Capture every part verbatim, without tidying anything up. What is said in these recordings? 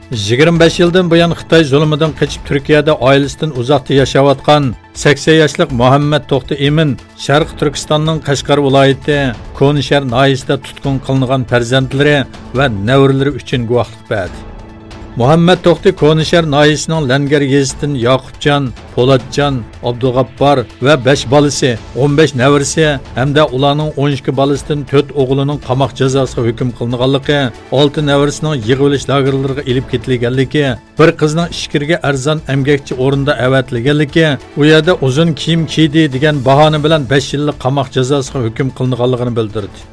يىگىرمە بەش يىلدىن بۇيان خىتاي زۇلۇمىدىن قېچىپ، تۈركىيەدە ئائىلىسىدىن ئۇزاقتا ياشاۋاتقان سەكسەن ياشلىق مۇھەممەد توختى ئىمىن شەرقىي تۈركىستاننىڭ قەشقەر ۋىلايىتى كونىشەھەر ناھىيەسىدە تۇتقۇن قىلىنغان پەرزەنتلىرى ۋە نەۋرىلىرى ئۈچۈن گۇۋاھلىق بەردى. مۇھەممەد توختى كونىشەھەر ناھىيەسىنىڭ لەنگەر يېزىسىدىن ياقۇپجان، پولاتجان، ئابدۇغاپپار ۋە بەش بالىسى، ئون بەش نەۋرىسى ھەمدە ئۇلارنىڭ ئون ئىككى بالىسىدىن تۆت ئوغلىنىڭ قاماق جازاسىغا ھۆكۈم قىلىنغانلىقى، ئالتە نەۋرىسىنىڭ يىغىۋېلىش لاگېرلىرىغا ئېلىپ كېتىلگەنلىكى، بىر قىزنىڭ ئىچكىرىگە ئەرزان ئەمگەكچى ئورنىدا ئەۋەتىلگەنلىكى، ئۇ يەردە ئۇزۇن كىيىم كىيدى دېگەن باھانە بىلەن بەش يىللىق قاماق جازاسىغا ھۆكۈم قىلىنغانلىقىنى بىلدۈردى.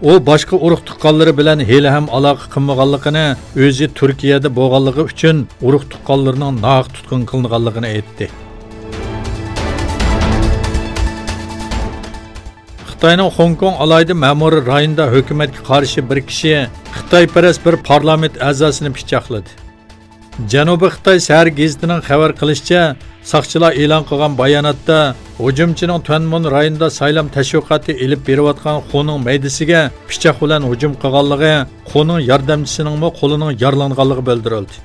ئۇ باشقا ئۇرۇق-تۇغقانلىرى بىلەن ھېلىھەم ئالاقە قىلمىغانلىقىنى، ئۆزى تۈركىيەدە بولغانلىقى ئۈچۈن ئۇرۇق-تۇغقانلىرىنىڭ ناھەق تۇتقۇن قىلىنغانلىقىنى ئېيتتى. خىتاينىڭ خوڭكوڭ ئالاھىدە مەمۇرىي رايونىدا ھۆكۈمەتكە قارشى بىر كىشى خىتايپەرەس بىر پارلامېنت ئەزاسىنى پىچاقلىدى. جەنۇبىي خىتاي سەھەر گېزىتىنىڭ خەۋەر قىلىشىچە، ساقچىلار ئېلان قىلغان باياناتتا، ھۇجۇمچىنىڭ تۈەنمۇن رايونىدا سايلام تەشۋىقاتى ئېلىپ بېرىۋاتقان خۇنىڭ مەيدىسىگە پىچاق بىلەن ھۇجۇم قىلغانلىقى، خۇنىڭ ياردەمچىسىنىڭمۇ قولىنىڭ يارىلانغانلىقى بىلدۈرۈلدى.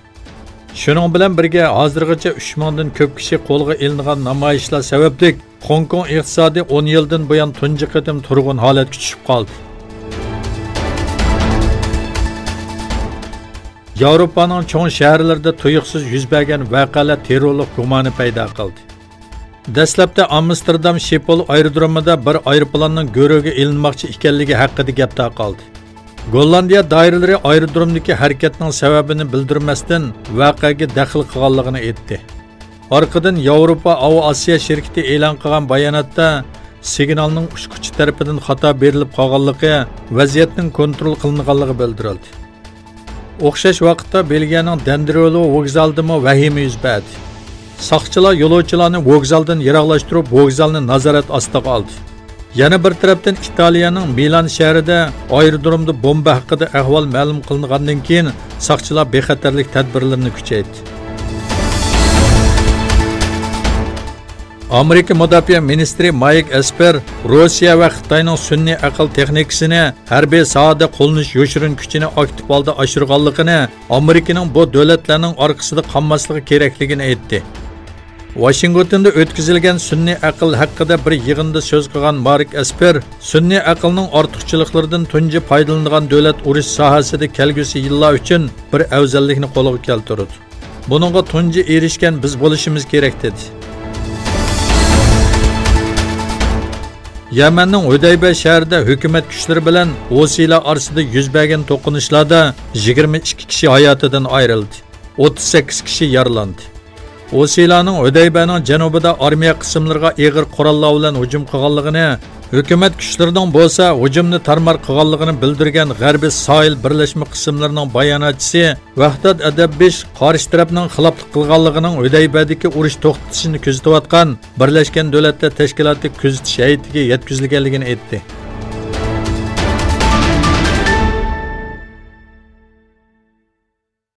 شۇنىڭ بىلەن بىرگە، ھازىرغىچە ئۈچ مىڭدىن كۆپ كىشى قولغا ئېلىنغان نامايىشلار سەۋەبلىك، خوڭكوڭ ئىقتىسادى ئون يىلدىن بۇيان تۇنجى قېتىم تۇرغۇن ھالەتكە چۈشۈپ قالدى. ياۋروپانىڭ چوڭ شەھەرلىرىدە تۇيۇقسىز يۈز بەرگەن ۋەقەلەر تېررورلۇق گۇمانى پەيدا قىلدى. دەسلەپتە ئامستېردام شىپول ئايرودرومىدا بىر ئايروپىلاننىڭ گۆرۈگە ئېلىنماقچى ئىكەنلىكى ھەققىدە گەپ تارقالدى. گوللاندىيە دائىرىلىرى ئايرودرومدىكى ھەرىكەتنىڭ سەۋەبىنى بىلدۈرمەستىن، ۋەقەگە دەخلى قىلغانلىقىنى ئېيتتى. ئارقىدىن ياۋروپا ئاۋىئاتسىيە شىركىتى ئېلان قىلغان باياناتتا، سىگنالنىڭ ئۇچقۇچى تەرىپىدىن خاتا بېرىلىپ قالغانلىقى، ۋەزىيەتنىڭ كونترول قىلىنغانلىقى بىلدۈرۈلدى. ئوخشاش ۋاقىتتا بېلگىيەنىڭ دەندرولو ۋوگزالىدىمۇ ۋەھىمە يۈز بەردى. ساقچىلار يولۇچىلارنى ۋوگزالدىن يىراقلاشتۇرۇپ، ۋوگزالنى نازارەت ئاستىغا ئالدى. يەنە بىر تەرەپتىن، ئىتالىيەنىڭ مىلان شەھىرىدە ئايرودرومدا بومبا ھەققىدە ئەھۋال مەلۇم قىلىنغاندىن كېيىن، ساقچىلار بىخەتەرلىك تەدبىرلىرىنى كۈچەيتتى. ئامېرىكا مۇداپىئە مىنىستىرى مايك ئېسپېر روسىيە ۋە خىتاينىڭ سۈنئىي ئەقىل تېخنىكىسىنى ھەربىي ساھەدە قوللىنىش يوشۇرۇن كۈچىنى ئاكتىپ ھالدا ئاشۇرغانلىقىنى، ئامېرىكىنىڭ بۇ دۆلەتلەرنىڭ ئارقىسىدا قالماسلىقى كېرەكلىكىنى ئېيتتى. ۋاشىنگتوندا ئۆتكۈزۈلگەن سۈنئىي ئەقىل ھەققىدە بىر يىغىندا سۆز قىلغان مارك ئېسپېر، سۈنئىي ئەقىلنىڭ ئارتۇقچىلىقلىرىدىن تۇنجى پايدىلىنىدىغان دۆلەت ئۇرۇش ساھەسىدە كەلگۈسى يىللار ئۈچۈن بىر ئەۋزەللىكنى قولغا كەلتۈرىدۇ. بۇنىڭغا تۇنجى ئېرىشكەن بىز بولۇشىمىز كېرەك، دېدى. يەمەننىڭ ھۈدەيبە شەھىرىدە ھۆكۈمەت كۈچلىرى بىلەن ھوسىيلار ئارىسىدا يۈز بەرگەن توقۇنۇشلاردا يىگىرمە ئىككى كىشى ھاياتىدىن ئايرىلدى، ئوتتۇز سەككىز كىشى يارىلاندى. ھوسىيلارنىڭ ھۈدەيبەنىڭ جەنۇبىدا ئارمىيە قىسىملىرىغا ئېغىر قوراللار بىلەن ھۇجۇم قىلغانلىقىنى، ھۆكۈمەت كۈچلىرىنىڭ بولسا ھۇجۇمنى تارمار قىلغانلىقىنى بىلدۈرگەن غەربىي ساھىل بىرلەشمە قىسىملىرىنىڭ باياناتچىسى ۋەھدات ئەدەببىش قارشى تەرەپنىڭ خىلاپلىق قىلغانلىقىنىڭ ھۈدەيبەدىكى ئۇرۇش توختىتىشىنى كۆزىتىۋاتقان بىرلەشكەن دۆلەتلەر تەشكىلاتى كۆزىتىش ھەيئىتىگە يەتكۈزۈلگەنلىكىنى ئېيتتى.